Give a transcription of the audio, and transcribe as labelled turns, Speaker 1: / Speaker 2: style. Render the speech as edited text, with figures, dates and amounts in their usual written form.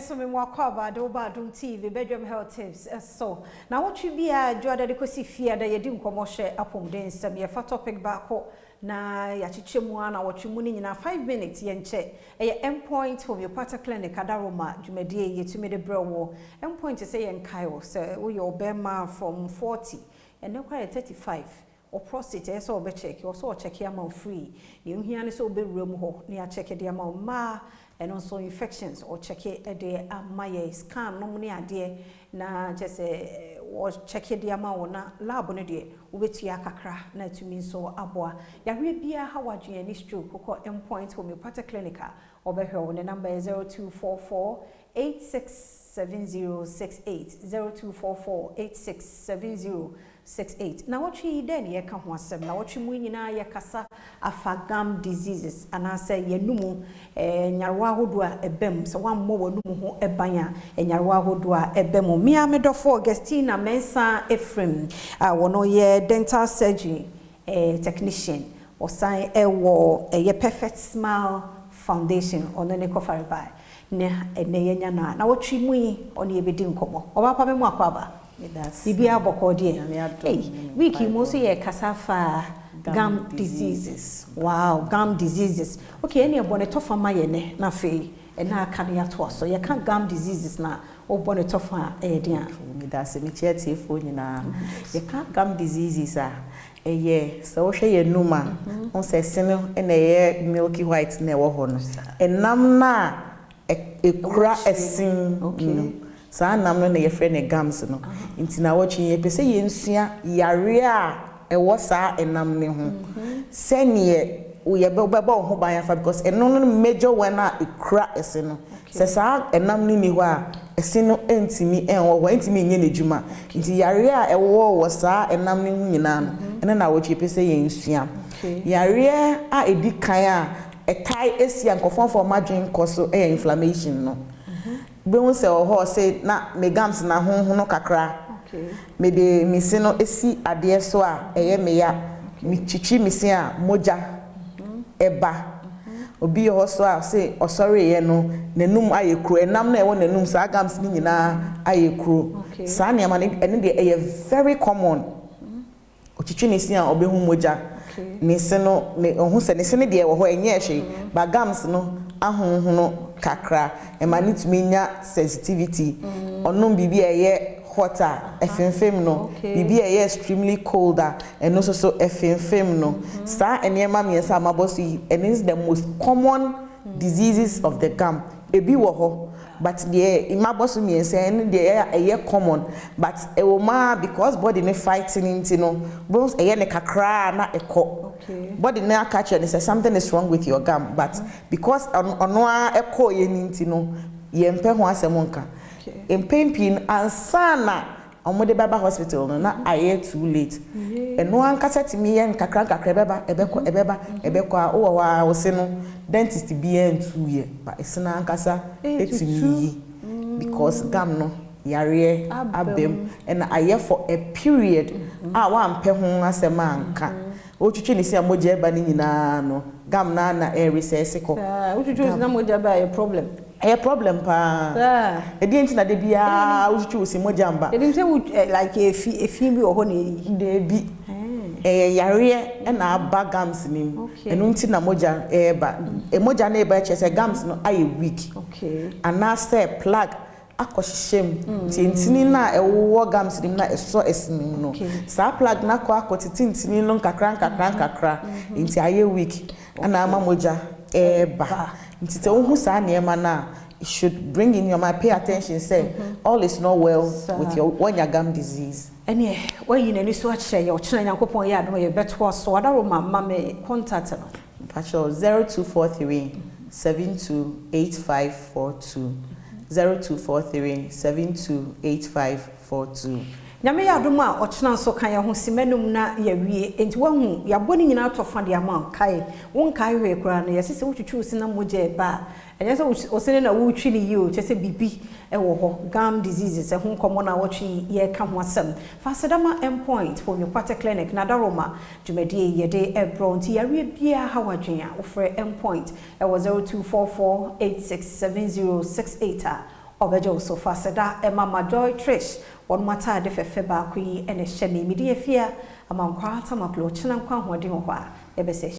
Speaker 1: Ɛnɛ nso me mu akɔ aba de woba Adom TV bedwam health tips ɛso. Na wotwe bi a dwoada de kɔsi fie da, yɛdi nkɔmmɔ hyɛ apɔmuden nsɛm. Yɛfa topic baako na yɛakyekyɛ mu a na wɔtwe mu no nyinaa 5 minutes, yɛnkyɛ. Ɛyɛ Endpoint Homeopathic Clinic adaroma dwumadie yɛtumi de brɛ wɔ Endpoint. Sɛ yɛnkae wo sɛ woyɛ ɔbɛrima from 40, ɛnɛ koraa yɛ 35, o prostate ɛyɛ sɛ wɔbɛkyɛke, wɔ sɛ wɔkyɛke ama wo free. Deɛ ohia ne sɛ wobɛwura mu hɔ na yɛakyɛke de ama wo. Mmaa ɛno nso, infections, ɔkyɛke de ama yɛ, scan nom ne adeɛ na kyɛ sɛ wɔkyɛke de ama wo. Na lab no deɛ, wobɛtua kakra na atumi nso aboa. Yareɛ biara ha wadwene ne stroke, kɔkɔ Endpoint Homeopathic Clinic a wɔbɛhwɛ wo. Ne number yɛ 0244 867068, 0244 867068. Na wɔtwe yi dɛn ne yɛka ho asɛm? Na wɔtwe mu nyinaa yɛkasa afa gum diseases anaasɛ yɛnum nyarewa ahodoɔ a ɛbɛm. Sɛ woammɔ w'anum ho ɛban a, nyarewa ahodoɔ a ɛbɛ mu. Mmea me dɔfo Augustina Mensa Ephraim a wɔno yɛ dental surgery technician, ɔsan ɛwɔ ɛyɛ Perfect Smile Foundation, ɔno ne kɔfare baa ne ɛnɛ yɛnya no a na wɔtwe mu yi, ɔne yɛbɛdi nkɔmmɔ. Ɔbaapa, me mu akɔ aba. Biribiara bɔkɔɔ deɛ? Hey, week yi mu nso yɛ kasa fa gum diseases. Wow, gum diseases. Okay, ɛne ɛbɔ ne tɔfa ma yɛ nɛ, na afei ɛna aka no yɛatoa so. Yɛka gum diseases na wobɔ ne tɔfa a, ɛyɛ den a?
Speaker 2: Medase. Mekyia tiefoɔ nyinaa. Yɛka gum diseases a, ɛyɛ sɛ wohwɛ yɛn num a, wo sɛ ɛse no ɛna ɛyɛ milky white na ɛwɔ hɔ no, ɛnam no a ɛkura ɛsen no, saa nam no na yɛfrɛ no gums no. Nti na wɔtwe yɛpɛ sɛ yɛnsua yareɛ a ɛwɔ saa ɛnam ne ho, sɛneɛ yɛbɛbɔ wo ho ban afa, because ɛno no major one a ɛkura ɛse no. Sɛ saa ɛnam no ni hɔ a, ɛse no ntumi ɛnwɔ hɔ, ntumi nyɛ n'adwuma. Nti yareɛ a ɛwɔ wɔ saa ɛnam no ho nyinaa no, ɛno na wɔtwe yɛpɛ sɛ yɛnsua. Yareɛ a ɛdi kan a ɛtae esi a nkɔfoɔfoɔ ɔmo adwene kɔ so ɛyɛ inflammation no. Bɛhu sɛ wɔ hɔ sɛ na me gums na honhono kakra, mede me se no esi adeɛ so a ɛyɛ me ya, metwitwi me se a mogya ɛba. Obi wɔ hɔ so a sɛ ɔsɔreeɛ no, n'anum ayɛ kuro, ɛnam na ɛwɔ n'anum, saa gums no nyinaa ayɛ kuro. Saa nneɛma no, ɛno deɛ ɛyɛ very common. Otwitwi ne se a, ɔbɛhu mogya. Ne se no, ne ɔho sɛ ne se no deɛ ɛwɔ hɔ, ɛnyɛ hwee, but gums no ahonhono kakra, ɛma ne tumi nya sensitivity. Ɔnom biribi a ɛyɛ hot a, ɛfemfem no. Biribi a ɛyɛ extremely cold a, ɛno nso so ɛfemfem no. Saa nneɛma mmiɛnsa a mabɔ so yi, ɛno is the most common diseases of the gum. Ebi wɔ hɔ, but deɛ mabɔ so mmiɛnsa, ɛno deɛ ɛyɛ common. But ɛwɔ mu a, because body ne fighting nti no, bones ɛyɛ ne kakra na ɛkɔ. Body ne aka kyerɛ ne sɛ something is wrong with your gum, but because ɔno ara ɛkɔɔ yɛ ne nti no, yɛmpɛ ho asɛm nka. Mpɛn pii no, ansa na wɔde bɛba hospital no, na ayɛ too late. Ɛno ankasa tumi yɛ nkakra nkakra, ɛbɛba, ɛbɛkɔ, ɛbɛba, ɛbɛkɔ a wowɔ hɔ a, wose no dentist biara ntu yɛ ba, ɛse no ankasa ɛtumi yi because gum no yareɛ abɛm ɛna ayɛ for a period a wampɛ ho asɛm anka. Wotwitwi ne se a mogya ɛba no nyinaa no, gum no ana ɛresɛɛse kɔ.
Speaker 1: Wotwitwi wo se na mogya ba, ɛyɛ problem?
Speaker 2: Ɛyɛ problem paa. Ɛdeɛ nti na de biara wotwitwi wo se, mogya mba?
Speaker 1: Ɛnim sɛ wo like efi efi bi wɔ hɔ na ɛyi.
Speaker 2: Deebi, ɛyɛ yareɛ ɛna aba gums no mu. Ɛno nti na mogya ɛɛba. Mogya no ɛba kyerɛ sɛ gums no ayɛ weak anaasɛ plaque akɔhyehyɛ mu. Nti ntini no a ɛwowɔ gums no mu na ɛsɔ ɛse no mu no, saa plaque no akɔ akɔtete ntini no nkakra nkakra nkakra, nti ayɛ weak ɛna ama mogya ɛɛba. Nti sɛ wohu saa nneɛma no a, it should bring in your mind, pay attention sɛ all is not well with your, wanya gum disease.
Speaker 1: Ɛneɛ wayi n'ani so akyerɛ yɛ. Ɔkyena Nyankopɔn yɛ adom, yɛbɛtoa so. Adaroma, ma me contact no.
Speaker 2: Mpakyɛw, 0243 728542, 0243 728542.
Speaker 1: Nyame yɛ adom a, ɔkyena nso ka yɛn ho simanum na yɛwie. Enti woahu yɛabɔ ne nyinaa tɔ fa de ama wo. Kae, wonkae hwee koraa no, yɛse sɛ wotwitwi wo se na mogya ɛba a, ɛnyɛ sɛ wo sene na wotwi ne yie o, kyerɛ sɛ biribi ɛwɔ hɔ. Gum diseases ɛho nkɔmmɔ na wɔtwe yɛka ho asɛm. Fa asedama Endpoint Homeopathic Clinic na Daroma dwumadie yɛde ɛbrɔ. Nti yareɛ biara ha wadwen a, wofrɛ Endpoint ɛwɔ 0244 867068 a. Ɔbɛgye wo so. Fa aseda ɛma Majoy Trish, wɔn ataade fɛfɛ baako yi ɛna ɛhyɛ me. Mede afia Amankwaa Tamaklo, ɔkyena nkwa ahoɔden wɔ hɔ a yɛbɛsɛ.